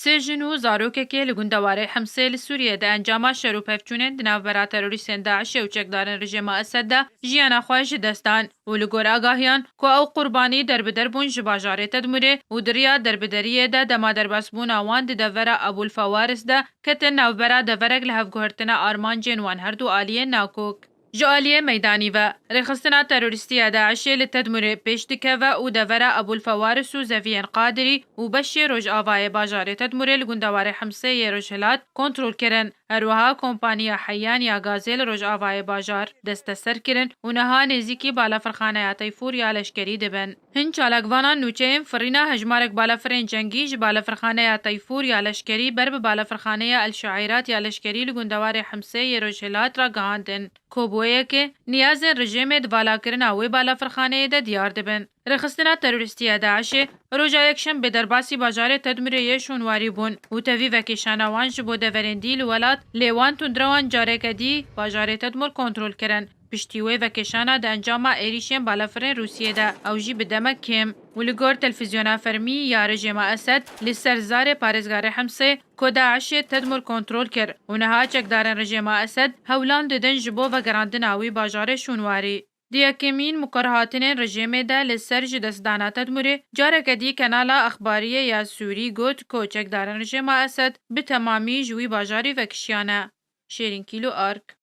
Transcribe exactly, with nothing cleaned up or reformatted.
Sê jin û zarokekê li gundewarê Himsê li Sûriyê di encama şer û pevçûnên di navbera terorîstên DAIŞê û çekdarên rejêma Esed de jiyana xwe ji dest dan û li gor agahiyan ku ew qurbanî derbider bûn ji bajarê Tedmûrê û di riya derbideriyê de dema derbasbûna wan di devera Ebûl Fewaris de ketin navbera deverek li hevguhertina armancên wan her du aliyên nakok. Ji aliyê meydanî ve, rêxistina terorîstî ya DAIŞê li Tedmûrê pêş dikeve û devera Ebûl Fewaris û Zeviyên Qadirî û beşê rojavayê bajarê Tedmûrê li gundewarê Himsê yê rojhilat kontrol kirin. Her wiha kompaniya Heyyan ya gazê li rojavayê bajar desteser kirin û niha nêzîkî balafirxaneya Teyfûr ya leşkerî dibin. Hin çalakvanan nûçeyên firîna hejmarek balafirên cengî ji balafirxaneya Teyfûr ya leşkerî ber bi balafirxaneya El Şaîrat ya leşkerî li gundewarê Himsê yê rojhilat ragihandin. Ku bi wê yekê niyazên rejêmê di valakirina wê balafirxaneyê de diyar dibin. Rêxistina terorîstî ya DAIŞê roja Yekşembê derbasî bajarê Tedmûrê yê şûnwarî bûn û tevî vekêşana wan ji bo deverên dî li welat, lê wan tundrewan careke dî bajarê Tedmûr kontrol kirin. Piştî wê vekêşana di encama êrîşên balafirên Rûsiyê de ew jî bi demek kêm û li gor telfîzyona fermî ya rejêma Esed li ser zarê parêzgarê Himsê ku DAIŞê Tedmûr kontrol kir û niha çekdarên rejêma Esed hewlan didin ji bo vegerandina wî bajarê şûnwarî. Di yekemîn mikorhatinên rejêmê de li ser ji destdana Tedmûrê careke dî kanala exbariyê ya Sûrî got ku çekdarên rejêma Esed bi temamî ji wî bajarî vekişiyane. Şêrîn Kîlo Ark.